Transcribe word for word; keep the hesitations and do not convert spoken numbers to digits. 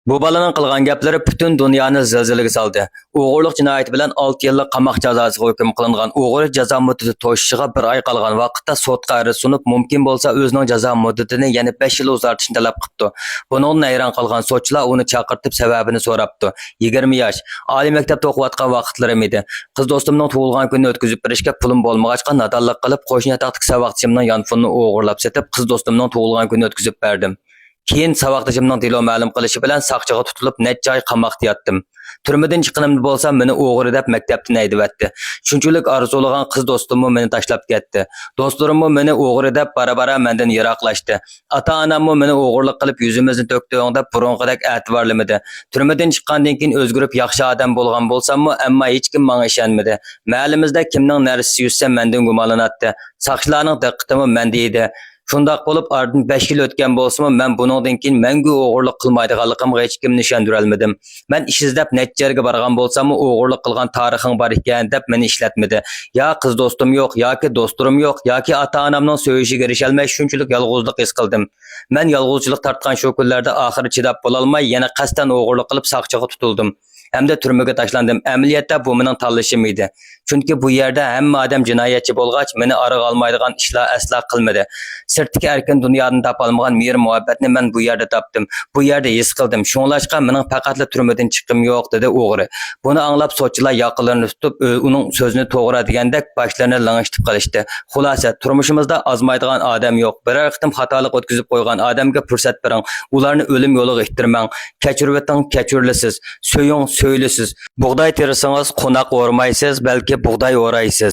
بۇ بالىنىڭ قىلغان گەپلىرى پۈتۈن دۇنيانى زىلزىلىگە سالدى. ئوغرىلىق جىنايىتى بىلەن ئالتە يىللىق قاماق جازاسىغا ھۆكۈم قىلىنغان ئوغرى جازا مۇددىتى توشۇشىغا بىر ئاي قالغان ۋاقىتتا سوتقا ئەرز سۇنۇپ، مۇمكىن بولسا ئۆزىنىڭ جازا مۇددىتىنى يەنە بەش يىل ئۇزارتىشنى تەلەپ قىپتۇ. بۇنىڭدىن ھەيران قالغان سوتچىلار ئۇنى چاقىرتىپ سەۋەبىنى سوراپتۇ. يىگىرمە ياش، ئالىي مەكتەپتە ئوقۇۋاتقان ۋاقىتلىرىم ئىدى. قىز دوستۇمنىڭ تۇغۇلغان كۈنىنى ئۆتكۈزۈپ بېرىشكە پۇلۇم بولمىغاچقا، نادانلىق قىلىپ قوشنا ياتاقتىكى ساۋاقدىشىمنىڭ يانفونىنى ئوغرىلاپ سېتىپ، قىز دوستۇمنىڭ تۇغۇلغان كۈنىنى ئۆتكۈزۈپ بەردىم. كېيىن ساۋاقدىشىمنىڭ دېلو مەلۇم قىلىشى بىلەن ساقچىغا تۇتۇلۇپ نەچچە ئاي قاماقتا ياتتىم. تۈرمىدىن چىققىنىمدا بولسا مېنى ئوغرى دەپ مەكتەپتىن ھەيدىۋەتتى. شۇنچىلىك ئارزۇلىغان قىز دوستۇممۇ مېنى تاشلاپ كەتتى. دوستلىرىممۇ مېنى ئوغرى دەپ بارا-بارا مەندىن يىراقلاشتى. ئاتا-ئاناممۇ مېنى ئوغرىلىق قىلىپ يۈزىمىزنى تۆكتۈڭ دەپ بۇرۇنقىدەك ئەتىۋارلىمىدى. تۈرمىدىن چىققاندىن كېيىن ئۆزگىرىپ ياخشى ئادەم بولغان بولساممۇ، ئەمما ھېچكىم ماڭا ئىشەنمىدى. مەھەللىمىزدە كىمنىڭ نەرسىسى يۈرسە مەندىن گۇمانلىناتتى. ساقچىلارنىڭ دىققىتىمۇ مەندە ئىدى. شۇنداق بولۇپ، ئارىدىن بەش يىل ئۆتكەن بولسىمۇ، مەن بۇنىڭدىن كېيىن مەڭگۈ ئوغرىلىق قىلمايدىغانلىقىمغا ھېچكىمنى ئىشەندۈرەلمىدىم. مەن ئىش ئىزدەپ نەچچە يەرگە بارغان بولساممۇ، ئوغرىلىق قىلغان تارىخىڭ بار ئىكەن، دەپ مېنى ئىشلەتمىدى. يا قىز دوستۇم يوق، ياكى دوستلىرىم يوق، ياكى ئاتا-ئانامنىڭ سۆيۈشىگە ئېرىشەلمەي شۇنچىلىك يالغۇزلۇق ھېس قىلدىم. مەن يالغۇزچىلىق تارتقان شۇ كۈنلەردە ئاخىرى چىداپ بولالماي، يەنە قەستەن ئوغرىلىق قىلىپ ساقچىغا تۇتۇلدۇم. ھەمدە تۈرمىگە تاشلاندىم. ئەمەلىيەتتە بۇ مېنىڭ تاللىشىم ئىدى. چۈنكى بۇ يەردە ھەممە ئادەم جىنايەتچى بولغاچ، مېنى ئارىغا ئالمايدىغان ئىشلار ئەسلا قىلمىدى. سىرتتىكى ئەركىن دۇنيادىن تاپالمىغان مېھىر-مۇھەببەتنى مەن بۇ يەردە تاپتىم، بۇ يەردە ھېس قىلدىم. شۇڭلاشقا مېنىڭ پەقەتلا تۈرمىدىن چىققۇم يوق، دېدى ئوغرى. بۇنى ئاڭلاپ سوتچىلار ياقىلىرىنى تۇتۇپ، ئۆ-، ئۇنىڭ سۆزىنى توغرا دېگەندەك باشلىرىنى لىڭشىتىپ قېلىشتى. خۇلاسە، تۇرمۇشىمىزدا ئازمايدىغان ئادەم يوق. بىرەر قېتىم خاتالىق ئۆتكۈزۈپ قويغان ئادەمگە پۇرسەت بېرىڭ. ئۇلارنى ئۆلۈم يولىغا ئىتتىرمەڭ. كەچۈرۈۋېتىڭ، كەچۈرۈلىسىز. سۆيۈڭ، سۆيۈلىسىز. بۇغداي تېرىسىڭىز، قوناق ئورمايسىز، بەلكى بۇغداي ئورايسىز.